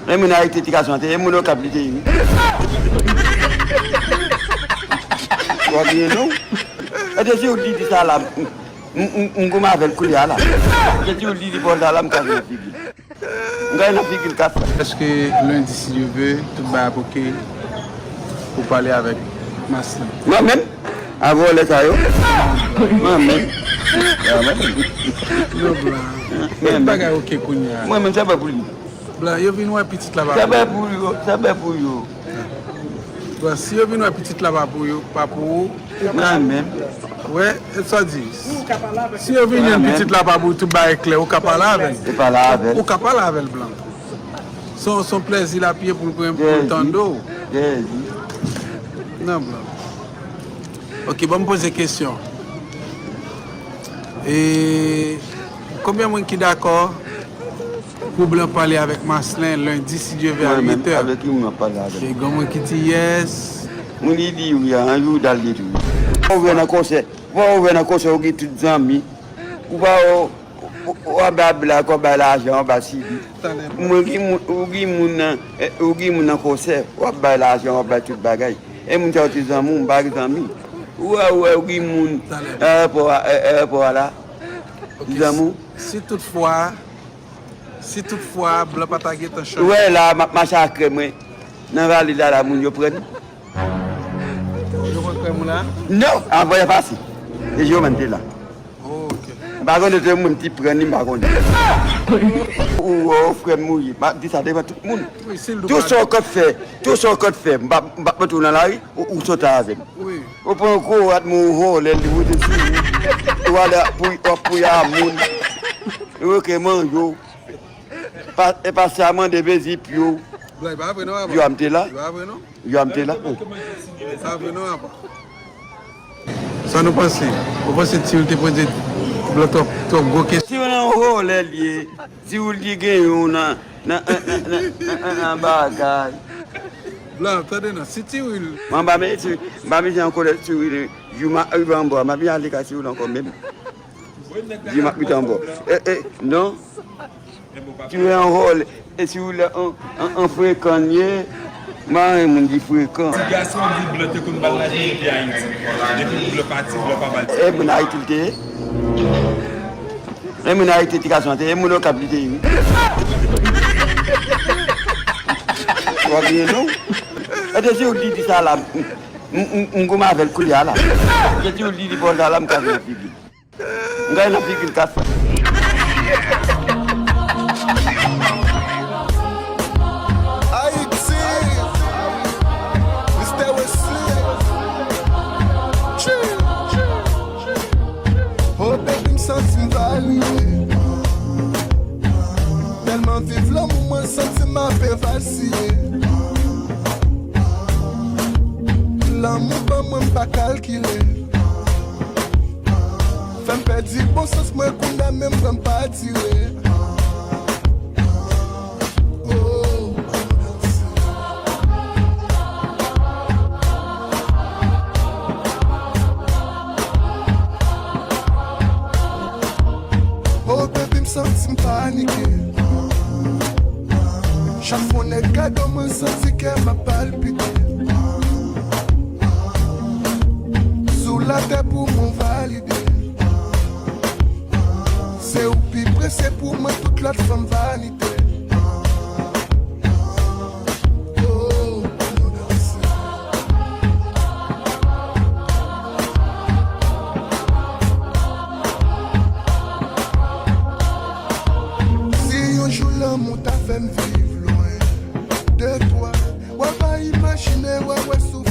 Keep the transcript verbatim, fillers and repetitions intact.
Men moun Ayiti ti ka chante, e moun Okap li te ye wi. W ap riye non. E te si w di di sa la, m, m, m, m goumen avè l koulye a la. E te si w di di bò sa la, m kache nan figi l. M kache nan figi l kat fwa. Èske lendi, si Dye vle, tout bagay ap oke pou pale avèk Maslin? Mwen menm? A vòlè sa yo? Mwen menm? A, mwen menm. Non, blan. Tout bagay oke kounye a. Mwen menm, sa pa pou li. Blan, yo vin wè pitit la pa pou yo. Sa pa pou yo, sa pa pou yo. Blan, si yo vin wè pitit la pa pou yo, pa pou ou, ou ka. Mwen menm. Wè, e sa di. Si yo vin jwenn pitit la pa pou ou, tout bagay klè, ou ka pale avè l. Ou pale avè l. Ou ka pale avè l, blan. Son, son plèzi l ap ye pou l pran, pou l tande w. Plèzi. Non, blan. Ok, ban m poze kesyon. E konbyen moun ki dakò pou blan pale avèk Maslin lendi, si Dye vle, a uit è? Avèk ki moun w ap pale avè l? E gen moun ki di yes. Moun ki di wi a, yon jou w dal detwi. Ou vè nan konsè, ou vè nan konsè, ou gen tout zanmi. Ou pa, ou, ou, ou ap bay blag, ou ap bay lajan, ou ap bay sibi. Mwen gen moun, ou gen moun nan, eh, ou gen moun nan konsè, ou ap bay lajan, ou ap bay tout bagay. E moun sa yo te zanmi w, m pa gen zanmi. Ou wè, ou wè, ou gen moun nan ayewopò a, eh, ayewopò a la. Zanmi w. Si toutfwa, si toutfwa, blan pa ta gentan chanje. Ou wè la, m ap mache ak krèm mwen. Nan valiz la, la, moun yo pran. Yo pran krèm ou la? Non, anvan yo pase. E Jewova te la. Oh, ok. M pa konnen se moun ki pran li, m pa konnen. Ou, ou, frè m mouri. M ap di sa devan tout moun. Tou sa w konn fè, tou sa w konn fè, m pa, m pa mete w nan lari, ou, ou soti avè m. Ou pran gwo rad, men ou vòlè, li wote sou ou. Ou ale pou, w ap pou y a moun. Ou reke manje w. Pa, e pastè a mande bezi pye w. Blan, e pa vre non, papa. Yo a m te la. E pa vre non. Yo a m te la. Sa vre non, apa. Sa nou panse? Ou panse Ti Will te poze blan twòp, twòp gwo kesyon? Ti Will an vòlè l ye. Ti Will li gen yon nan, nan, nan, nan, nan, nan, nan bagay. Blan, tande non. Si Ti Will. Mwen m pa mete, m pa mete an kolè Ti Will. Jou m a rive anba, m ap vin ale kay Ti Will ankò menm. Di m ap mete anba. E, e, non. Ti Will an vòlè. E Ti Will an, an, an frekan l ye. M pa renmen moun ki frekan. Ti gason di blan te konn ba l lajan depi Ayiti. Depi blan pati, blan pa ba l. E moun Ayiti l te ye? E moun Ayiti ti ka chante, e moun Okap li te ye wi. W ap riye non. E te si w di di sa la, m, m, m, m goumen avè l koulye a la. E te si w di di bò sa la, m kache nan figi l. M gade nan figi l kat fwa. Ayiti, Mister Wesley. Oh baby, m santi m pa rive. Tèlman viv lanmou, mwen santi m ape vasiye. Lanmou ban mwen, m pa kalkile. Fè m pèdi bon sans mwen kounye a, menm pran m pa tire. Oh. Oh, baby, m santi m panike. Chak fwa yon nèg gade w, mwen santi kè m ap palpite. Sou latè pou mwen valide. Se ou pi prese pou mwen, tout lòt fanm vanite. Oh, si yon jou lanmou ta fè m viv lwen de twa, w a pa imajine, w a wè sou